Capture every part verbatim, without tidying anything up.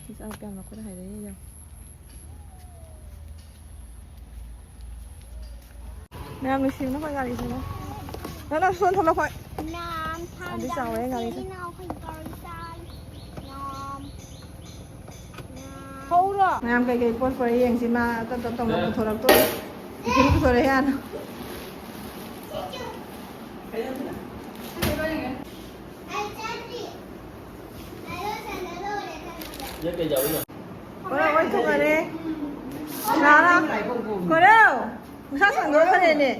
ꯏꯆꯥ ꯀꯌꯥꯝ ꯂꯧꯈꯠ ꯍꯩꯔꯦ ꯌꯦꯡꯉꯣ꯫ ꯃꯌꯥꯝ ꯅꯨꯡꯁꯤꯕꯅ ꯑꯩꯈꯣꯏ ꯒꯥꯔꯤꯁꯤꯅ꯫ ꯅꯪ ꯅꯪ ꯁꯣꯟ ꯊꯣꯛꯂꯛꯈꯣ꯫ ꯌꯥꯝ ꯑꯗꯨ ꯆꯥꯎꯔꯦ ꯒꯥꯔꯤꯁꯦ꯫ ꯊꯥꯡꯗ ꯁꯤꯖꯤꯟꯅꯧ ꯑꯩꯈꯣꯏ ꯒꯥꯔꯤ ꯆꯥꯏ꯫ ꯌꯥꯝ ꯍꯧꯔꯣ꯫ ꯃꯌꯥꯝ ꯀꯩꯀꯩ ꯄꯣꯠ ꯄꯨꯔꯛꯏ ꯌꯦꯡꯁꯤ꯫ ꯃꯥ ꯇꯞ ꯇꯞ ꯇꯧꯅ ꯄꯨꯊꯣꯔꯛꯇꯣꯔꯦ꯫ ꯇꯤꯐꯤꯟ ꯄꯨꯊꯣꯔꯛꯑꯦ ꯍꯥꯟꯅ꯫ ꯀꯣꯔꯧ ꯍꯣꯏ ꯊꯨꯡꯉꯔꯦ꯫ ꯂꯥꯛꯑꯣ꯫ ꯀꯣꯔꯧ! ꯃꯁꯥ ꯁꯦꯡꯗꯣꯛꯈ꯭ꯔꯦꯅꯦ꯫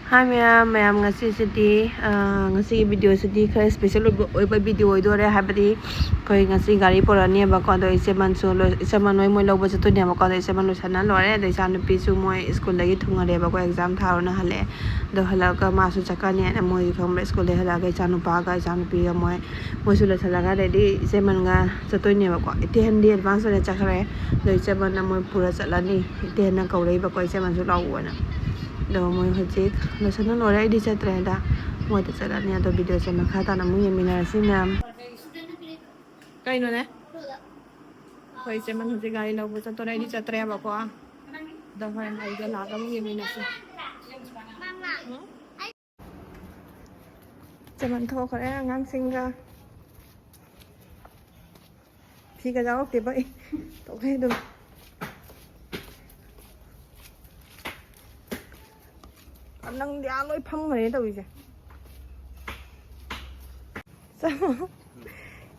ꯍꯥꯏ ꯃꯌꯥꯝ, ꯃꯌꯥꯝ ꯉꯁꯤꯁꯤꯗꯤ, ꯑ, ꯉꯁꯤꯒꯤ ꯚꯤꯗꯤꯑꯣꯁꯤꯗꯤ ꯈꯔ ꯏꯁꯄꯦꯁꯦꯜ ꯑꯣꯏꯕ, ꯑꯣꯏꯕ ꯚꯤꯗꯤꯑꯣ ꯑꯣꯏꯗꯣꯔꯦ꯫ ꯍꯥꯏꯕꯗꯤ ꯑꯩꯈꯣꯏ ꯉꯁꯤ ꯒꯥꯔꯤ ꯄꯨꯔꯛꯑꯅꯦꯕꯀꯣ꯫ ꯑꯗꯣ ꯏꯆꯦꯃꯟꯁꯨ ꯂꯣꯏ-, ꯏꯆꯦꯃꯟ ꯍꯣꯏ ꯃꯣꯏ ꯂꯧꯕ ꯆꯠꯇꯣꯏꯅꯦꯕꯀꯣ꯫ ꯑꯗꯣ ꯏꯆꯦꯃꯟ ꯂꯣꯏꯁꯟꯅ ꯂꯣꯏꯔꯦ꯫ ꯑꯗꯣ ꯏꯆꯥꯅꯨꯄꯤꯁꯨ ꯃꯣꯏ ꯁ꯭ꯀꯨꯜꯗꯒꯤ ꯊꯨꯡꯉꯔꯦꯕꯀꯣ, ꯑꯦꯛꯖꯥꯝ ꯊꯥꯔꯨꯅ ꯍꯜꯂꯛꯑꯦ꯫ ꯑꯗꯣ ꯍꯜꯂꯛꯑꯒ ꯃꯥꯁꯨ ꯆꯠꯀꯅꯤ ꯍꯥꯏꯅ ꯃꯣꯏꯒꯤ ꯈꯪꯕ꯭ꯔꯥ, ꯁ꯭ꯀꯨꯜꯗꯒꯤ ꯍꯜꯂꯛꯑꯒ ꯏꯆꯥꯅꯨꯄꯥꯒ ꯏꯆꯥꯅꯨꯄꯤꯒ ꯃꯣꯏ, ꯃꯣꯏꯁꯨ ꯂꯣꯏꯁꯜꯂꯒ ꯑꯗꯩꯗꯤ ꯏꯆꯦꯃꯟꯒ ꯆꯠꯇꯣꯏꯅꯦꯕꯀꯣ꯫ ꯏꯇꯦꯍꯟꯗꯤ ꯑꯦꯗꯚꯥꯟꯁ ꯑꯣꯏꯅ ꯆꯠꯈ꯭ꯔꯦ꯫ ꯑꯗꯣ ꯏꯆꯦꯃꯟꯅ ꯃꯣꯏ ꯄꯨꯔ ꯆꯠꯂꯅꯤ꯫ ꯏꯇꯦꯍꯟꯅ ꯀꯧꯔꯛꯏꯕꯀꯣ, ꯏꯆꯦꯃꯟꯁꯨ ꯂꯥꯛꯑꯣꯅ꯫ ꯑꯗꯣ ꯃꯣꯏ ꯍꯧꯖꯤꯛ ꯂꯣꯏꯁꯟꯅ ꯂꯣꯏꯔꯦ, ꯑꯩꯗꯤ ꯆꯠꯇ꯭ꯔꯦ꯫ ꯑꯗ ꯃꯣꯏꯗ ꯆꯠꯂꯅꯤ꯫ ꯑꯗꯣ ꯚꯤꯗꯤꯑꯣꯁꯦ ꯃꯈꯥ ꯇꯥꯅ ꯑꯃꯨꯛ ꯌꯦꯡꯃꯤꯟꯅꯔꯁꯤ ꯃꯌꯥꯝ꯫ ꯀꯩꯅꯣꯅꯦ? ꯑꯩꯈꯣꯏ ꯏꯆꯦꯃꯟ ꯍꯧꯖꯤꯛ ꯒꯥꯔꯤ ꯂꯧꯕ ꯆꯠꯇꯣꯔꯦ, ꯑꯩꯗꯤ ꯆꯠꯇ꯭ꯔꯦꯕꯀꯣ꯫ ꯑꯗꯣ ꯍꯣꯔꯦꯟ ꯑꯩꯒ ꯂꯥꯛꯑꯒ ꯑꯃꯨꯛ ꯌꯦꯡꯃꯤꯟꯅꯁꯤ꯫ ꯎꯝ? ꯏꯆꯦꯃꯟ ꯊꯣꯛꯈ꯭ꯔꯦ ꯑꯉꯥꯡꯁꯤꯡꯒ꯫ ꯐꯤꯒ ꯌꯥꯎꯔꯛꯇꯦꯕ ꯑꯩ꯫ ꯇꯣꯛꯈ꯭ꯔꯦ ꯑꯗꯨꯝ꯫ ꯅꯪꯗꯤ ꯑꯥ ꯂꯣꯏ ꯐꯝꯈ꯭ꯔꯦ ꯇꯧꯔꯤꯁꯦ꯫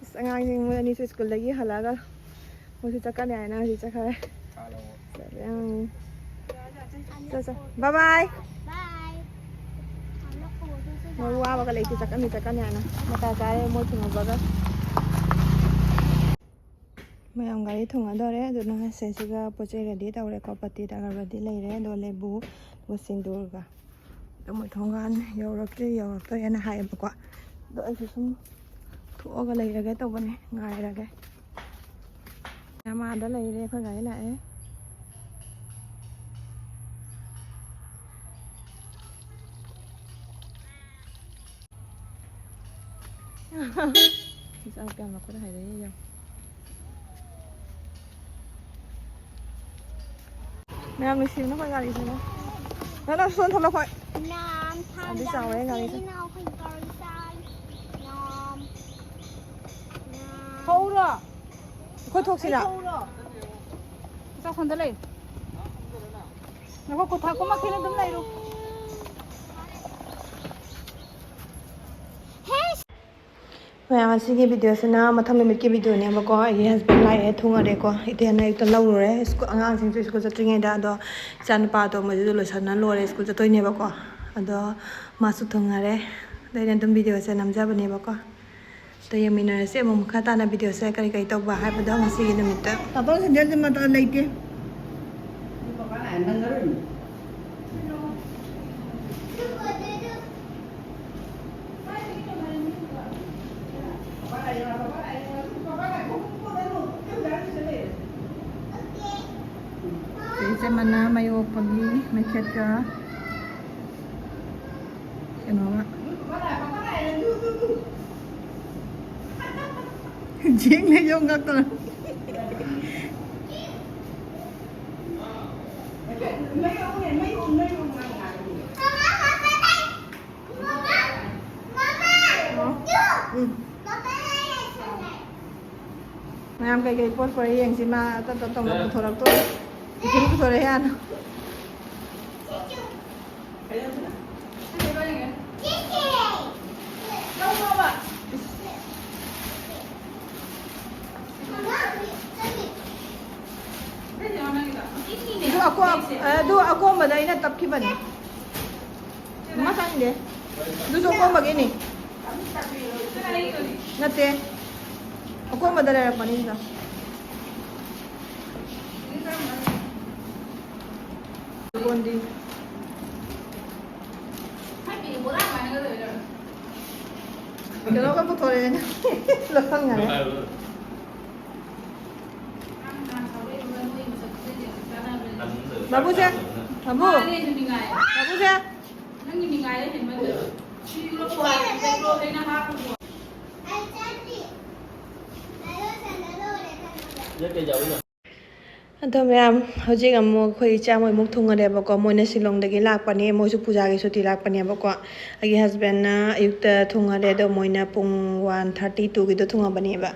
ꯑꯁ, ꯑꯉꯥꯡꯁꯤꯡ ꯃꯣꯏ ꯑꯅꯤꯁꯨ ꯁ꯭ꯀꯨꯜꯗꯒꯤ ꯍꯜꯂꯛꯑꯒ ꯃꯣꯏꯁꯨ ꯆꯠꯀꯅꯤ ꯍꯥꯏꯅ ꯍꯧꯖꯤꯛ ꯆꯠꯈ꯭ꯔꯦ꯫ ꯆꯠꯂꯦ, ꯎꯝ꯫ ꯆꯠ, ꯆꯠ꯫ ꯕꯥꯏ ꯕꯥꯏ꯫ ꯕꯥꯏ꯫ ꯃꯣꯏ ꯋꯥꯕꯒ ꯂꯩꯇꯦ, ꯆꯠꯀꯅꯤ, ꯆꯠꯀꯅꯤ ꯍꯥꯏꯅ꯫ ꯃꯇꯥ ꯆꯥꯔꯦ ꯃꯣꯏ ꯊꯨꯡꯉꯕꯒ꯫ ꯃꯌꯥꯝ ꯒꯥꯔꯤ ꯊꯨꯡꯉꯗꯧꯔꯦ꯫ ꯑꯗꯨꯅ ꯁꯤꯁꯤꯒ ꯄꯣꯠ ꯆꯩ ꯔꯦꯗꯤ ꯇꯧꯔꯦꯀꯣ꯫ ꯄꯇꯤꯗ ꯑꯒꯔꯕꯇꯤ ꯂꯩꯔꯦ, ꯑꯗꯣ ꯂꯦꯕꯨ, ꯑꯗꯨꯒ ꯁꯤꯡꯗꯨꯔꯒ꯫ ꯑꯗꯣ ꯃꯣꯏ ꯊꯣꯡꯒꯥꯟ ꯌꯧꯔꯛꯇ꯭ꯔꯤ, ꯌꯧꯔꯛꯇꯣꯔꯦꯅ ꯍꯥꯏꯌꯦꯕꯀꯣ꯫ ꯑꯗꯣ ꯑꯩꯁꯨ ꯁꯨꯝ ꯊꯣꯛꯑꯒ ꯂꯩꯔꯒꯦ ꯇꯧꯕꯅꯦ, ꯉꯥꯏꯔꯒꯦ꯫ ꯃꯥꯗ ꯂꯩꯔꯦ, ꯑꯩꯈꯣꯏ ꯒꯥꯔꯤ ꯂꯥꯛꯑꯦ꯫ ꯏꯆꯥ ꯀꯌꯥꯝ ꯂꯧꯈꯠꯂ ꯍꯥꯏꯔꯛꯏ ꯌꯦꯡꯉꯣ꯫ ꯃꯌꯥꯝ ꯅꯨꯡꯁꯤꯕꯅ ꯑꯩꯈꯣꯏ ꯒꯥꯔꯤꯁꯤꯅ꯫ ꯅꯪ ꯅꯪ ꯁꯣꯟ ꯊꯣꯛꯂꯛꯑꯣ ꯑꯩꯈꯣꯏ꯫ ꯌꯥꯝ ꯑꯗꯨ ꯆꯥꯎꯔꯦ ꯒꯥꯔꯤꯁꯦ꯫ ꯏꯆꯤꯟ ꯏꯅꯥꯎ ꯑꯩꯈꯣꯏ ꯒꯥꯔꯤ ꯆꯥꯏ꯫ ꯌꯥꯝ, ꯌꯥꯝ꯫ ꯊꯧꯔꯣ꯫ ꯑꯩꯈꯣꯏ ꯊꯣꯛꯁꯤꯔꯥ? ꯊꯧꯔꯣ꯫ ꯏꯆꯥ ꯁꯣꯟꯗ ꯂꯩ꯫ ꯉꯥꯏꯈꯣ, ꯀꯣꯊꯥ ꯀꯨꯝꯃꯛꯈꯤꯅꯨ, ꯑꯗꯨꯝ ꯂꯩꯔꯣ꯫ ꯃꯌꯥꯝ, ꯑꯁꯤꯒꯤ ꯚꯤꯗꯤꯑꯣꯁꯤꯅ ꯃꯊꯪ ꯅꯨꯃꯤꯠꯀꯤ ꯚꯤꯗꯤꯑꯣꯅꯦꯕꯀꯣ꯫ ꯑꯩꯒꯤ ꯍꯁꯕꯦꯟ ꯂꯥꯛꯑꯦ, ꯊꯨꯡꯉꯔꯦꯀꯣ꯫ ꯏꯇꯦꯟ ꯑꯌꯨꯛꯇ ꯂꯧꯔꯨꯔꯦ꯫ ꯁ꯭ꯀꯨꯜ, ꯑꯉꯥꯡꯁꯤꯡꯁꯨ ꯁ꯭ꯀꯨꯜ ꯆꯠꯇ꯭ꯔꯤꯉꯩꯗ꯫ ꯑꯗꯣ ꯏꯆꯥꯅꯨꯄꯥꯗꯣ ꯃꯣꯏꯁꯨ ꯂꯣꯏꯁꯟꯅ ꯂꯣꯏꯔꯦ, ꯁ꯭ꯀꯨꯜ ꯆꯠꯇꯣꯏꯅꯦꯕꯀꯣ꯫ ꯑꯗꯣ ꯃꯥꯁꯨ ꯊꯨꯡꯉꯔꯦ꯫ ꯑꯗ ꯑꯩꯅ ꯑꯗꯨꯝ ꯚꯤꯗꯤꯑꯣꯁꯦ ꯅꯝꯖꯕꯅꯦꯕꯀꯣ꯫ ꯑꯗꯣ ꯌꯦꯡꯃꯤꯟꯅꯔꯁꯤ ꯑꯃꯨꯛ ꯃꯈꯥ ꯇꯥꯅ ꯚꯤꯗꯤꯑꯣꯁꯦ ꯀꯔꯤ ꯀꯔꯤ ꯇꯧꯕ ꯍꯥꯏꯕꯗꯣ ꯉꯁꯤꯒꯤ ꯅꯨꯃꯤꯠꯇ꯫ ꯇꯥꯇꯣꯟ ꯁꯦꯟꯗꯦꯜꯁꯦ ꯃꯇꯥ ꯂꯩꯇꯦ꯫ ꯁꯤꯁꯦ ꯃꯅꯥ ꯃꯌꯣꯛꯄꯒꯤ ꯃꯩꯈꯦꯠꯀ ꯀꯩꯅꯣꯒ꯫ ꯌꯦꯡꯅ ꯌꯣꯡ ꯉꯥꯛꯇꯅ꯫ ꯎꯝ꯫ ꯃꯌꯥꯝ ꯀꯩꯀꯩ ꯄꯣꯠ ꯄꯨꯔꯛꯏ ꯌꯦꯡꯁꯤ꯫ ꯃꯥ ꯇꯞ ꯇꯞ ꯇꯞꯅ ꯄꯨꯊꯣꯔꯛꯇꯣꯔꯦ꯫ ꯇꯤꯐꯤꯟ ꯄꯨꯊꯣꯔꯛꯑꯦ ꯍꯥꯟꯅ꯫ ꯑꯗꯨ ꯑꯀꯣ-, ꯑꯗꯨ ꯑꯀꯣꯝꯕꯗ ꯑꯩꯅ ꯇꯞꯈꯤꯕꯅꯤ꯫ ꯑꯃ ꯆꯪꯗꯦ꯫ ꯑꯗꯨꯁꯨ ꯑꯀꯣꯝꯕꯒꯤꯅꯤ꯫ ꯅꯠꯇꯦ꯫ ꯑꯀꯣꯝꯕꯗ ꯂꯩꯔꯛꯄꯅꯤ ꯁꯤꯗ꯫ ꯀꯣꯟꯗꯤ꯫ ꯀꯩꯅꯣꯒ ꯄꯨꯊꯣꯔꯛꯑꯦꯅꯦ꯫ ꯂꯧꯁꯟꯈꯔꯦ꯫ ꯕꯥꯕꯨꯁꯦ, ꯕꯥꯕꯨ꯫ ꯕꯥꯕꯨꯁꯦ꯫ ꯑꯗꯣ ꯃꯌꯥꯝ, ꯍꯧꯖꯤꯛ ꯑꯃꯨꯛ ꯑꯩꯈꯣꯏ ꯏꯆꯥ ꯃꯣꯏ ꯑꯃꯨꯛ ꯊꯨꯡꯉꯔꯦꯕꯀꯣ꯫ ꯃꯣꯏꯅ ꯁꯤꯂꯣꯡꯗꯒꯤ ꯂꯥꯛꯄꯅꯦ, ꯃꯣꯏꯁꯨ ꯄꯨꯖꯥꯒꯤ ꯁꯨꯇꯤ ꯂꯥꯛꯄꯅꯦꯕꯀꯣ꯫ ꯑꯩꯒꯤ ꯍꯁꯕꯦꯟꯅ ꯑꯌꯨꯛꯇ ꯊꯨꯡꯉꯔꯦ, ꯑꯗꯣ ꯃꯣꯏꯅ ꯄꯨꯡ ꯋꯥꯟ ꯊꯥꯔꯇꯤ, ꯇꯨꯒꯤꯗꯣ ꯊꯨꯡꯉꯕꯅꯦꯕ꯫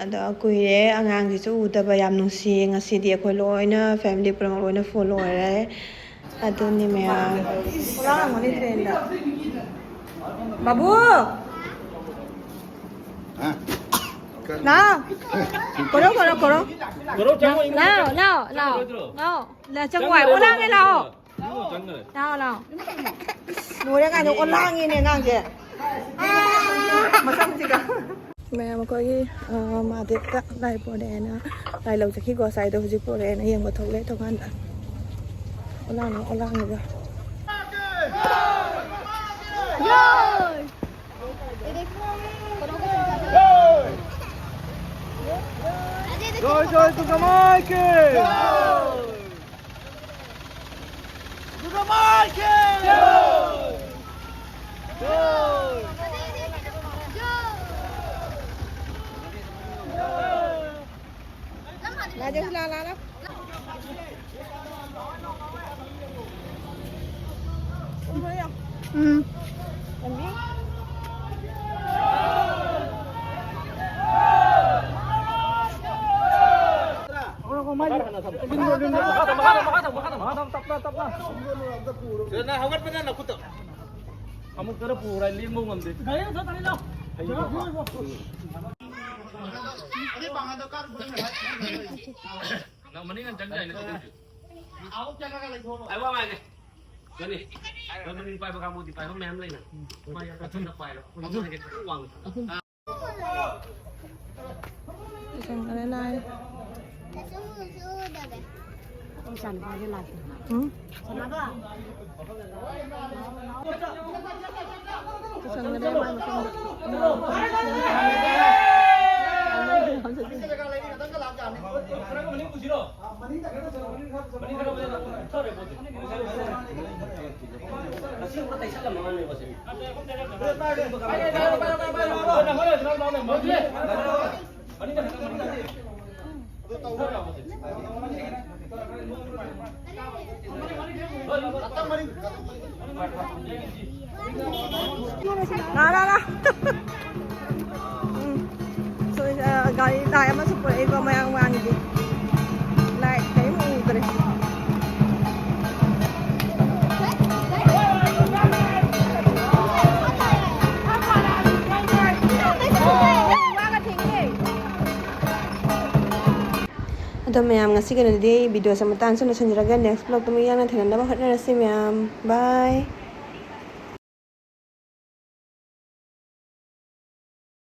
ꯑꯗꯣ ꯀꯨꯏꯔꯦ ꯑꯉꯥꯡꯁꯤꯁꯨ ꯎꯗꯕ, ꯌꯥꯝ ꯅꯨꯡꯁꯤꯌꯦ꯫ ꯉꯁꯤꯗꯤ ꯑꯩꯈꯣꯏ ꯂꯣꯏꯅ ꯐꯦꯃꯤꯂꯤ ꯄꯨꯝꯅꯃꯛ ꯂꯣꯏꯅ ꯐꯨꯜ ꯑꯣꯏꯔꯦ꯫ ꯑꯗꯨꯅꯤ ꯃꯌꯥꯝ꯫ ꯂꯥꯡꯉꯝꯒꯅꯤ ꯇ꯭ꯔꯦꯟꯗ꯫ ꯕꯥꯕꯨ! ꯍꯥ? ꯂꯥꯎ! ꯀꯣꯔꯣ, ꯀꯣꯔꯣ, ꯀꯣꯔꯣ꯫ ꯀꯣꯔꯣ ꯆꯪꯉꯣ, ꯏꯃꯨꯡꯗ ꯂꯥꯎ, ꯆꯪꯉꯣ꯫ ꯂꯥꯎ, ꯂꯥꯎ, ꯆꯪꯉꯔꯣꯏꯗ꯭ꯔꯣ? ꯂꯥꯎ꯫ ꯂꯥꯎ, ꯆꯪꯉꯣ, ꯆꯪꯉꯣ, ꯂꯥꯎ꯫ ꯂꯥꯎ, ꯂꯥꯎ꯫ ꯂꯥꯎ, ꯂꯥꯎ꯫ ꯂꯣꯏꯔꯦ ꯀꯥꯏꯅ ꯑꯣꯂꯥꯡꯉꯤꯅꯦ ꯑꯉꯥꯡꯁꯦ꯫ ꯃꯁꯝꯁꯤꯒ꯫ ꯃꯌꯥꯝ ꯑꯩꯈꯣꯏꯒꯤ, ꯑ, ꯃꯍꯥꯗꯦꯕꯇ ꯂꯥꯏ ꯄꯨꯔꯛꯑꯦꯅ ꯂꯥꯏ ꯂꯧ ꯆꯠꯈꯤꯀꯣ ꯉꯁꯥꯏꯗꯣ, ꯍꯧꯖꯤꯛ ꯄꯨꯔꯛꯑꯦꯅ ꯌꯦꯡꯕ ꯊꯣꯛꯂꯛꯑꯦ ꯊꯣꯡꯒꯥꯟꯗ꯫ ꯑꯣꯂꯥꯡꯅ ꯑꯣꯂꯥꯡꯉꯤꯕ꯫ ꯖꯣꯏ ꯖꯣꯏ ꯗꯨꯔꯒꯥ ꯃꯥꯏ ꯀꯤ! ꯗꯨꯔꯒꯥ ꯃꯥꯏ ꯀꯤ! ꯖꯣꯏ! ꯖꯣꯏ! ꯂꯥꯛꯑꯣ, ꯂꯥꯛꯑꯣ, ꯂꯥꯛꯑꯣ꯫ ꯎꯝ꯫ ꯃꯈꯥ ꯊꯝꯃꯣ, ꯃꯈꯥ ꯊꯝꯃꯣ, ꯃꯈꯥ ꯊꯝꯃꯣ, ꯃꯈꯥ ꯊꯝꯃꯣ, ꯃꯈꯥ ꯊꯝꯃꯣ, ꯇꯞꯅ, ꯇꯞꯅ꯫ ꯁꯤꯗ ꯅꯪ ꯍꯧꯒꯠꯄꯗ ꯅꯈꯨꯠꯇꯣ꯫ ꯑꯃꯨꯛ ꯈꯔ ꯄꯨꯔ ꯂꯦꯡꯕ ꯉꯝꯗꯦ꯫ ꯒꯥꯔꯤ ꯑꯝꯇ ꯇꯥꯔꯤꯂꯣ꯫ ꯅꯪ ꯃꯅꯤꯡ ꯍꯟ ꯆꯪ ꯌꯥꯏꯅꯦ꯫ ꯑꯩ ꯋꯥ ꯉꯥꯡꯒꯦ꯫ ꯀꯅꯤ? ꯅꯪ ꯃꯅꯤꯡ ꯄꯥꯏꯕ ꯀꯥꯡꯕꯨꯗꯤ ꯄꯥꯏꯕ ꯃꯌꯥꯝ ꯂꯩꯅ꯫ ꯃꯥ ꯌꯥꯝ ꯀꯟꯅ ꯄꯥꯏꯔꯣ꯫ ꯃꯥ ꯍꯦꯛꯇ ꯋꯥꯡꯅ꯫ ꯂꯣꯏꯁꯟꯈꯔꯦ ꯂꯥꯏ꯫ ꯏꯆꯥꯅꯨꯄꯥꯒꯤ ꯂꯥꯛꯀꯦ꯫ ꯎꯝ? ꯆꯪꯒꯔꯦ ꯃꯥꯏ ꯃꯐꯝꯗ꯫ ꯂꯥ, ꯂꯥ, ꯂꯥ꯫ ꯎꯝ꯫ ꯁꯣꯏ-, ꯑ, ꯒꯥꯔꯤ ꯇꯥꯏ ꯑꯃꯁꯨ ꯄꯨꯔꯛꯏꯀꯣ ꯃꯌꯥꯡ ꯃꯌꯥꯡꯒꯤ꯫ ꯂꯥꯏꯠ ꯀꯔꯤꯝ ꯎꯗ꯭ꯔꯦ꯫ ꯑꯗꯣ ꯃꯌꯥꯝ, ꯉꯁꯤꯒꯤ ꯑꯣꯏꯅꯗꯤ ꯑꯩ ꯚꯤꯗꯤꯑꯣꯁꯦ ꯃꯇꯥꯡꯁꯤꯗ ꯂꯣꯏꯁꯤꯟꯖꯔꯒꯦ꯫ Next vlogꯇ ꯑꯃꯨꯛ ꯌꯥꯝꯅ ꯊꯦꯡꯅꯅꯕ ꯍꯣꯠꯅꯔꯁꯤ ꯃꯌꯥꯝ꯫ Bye꯫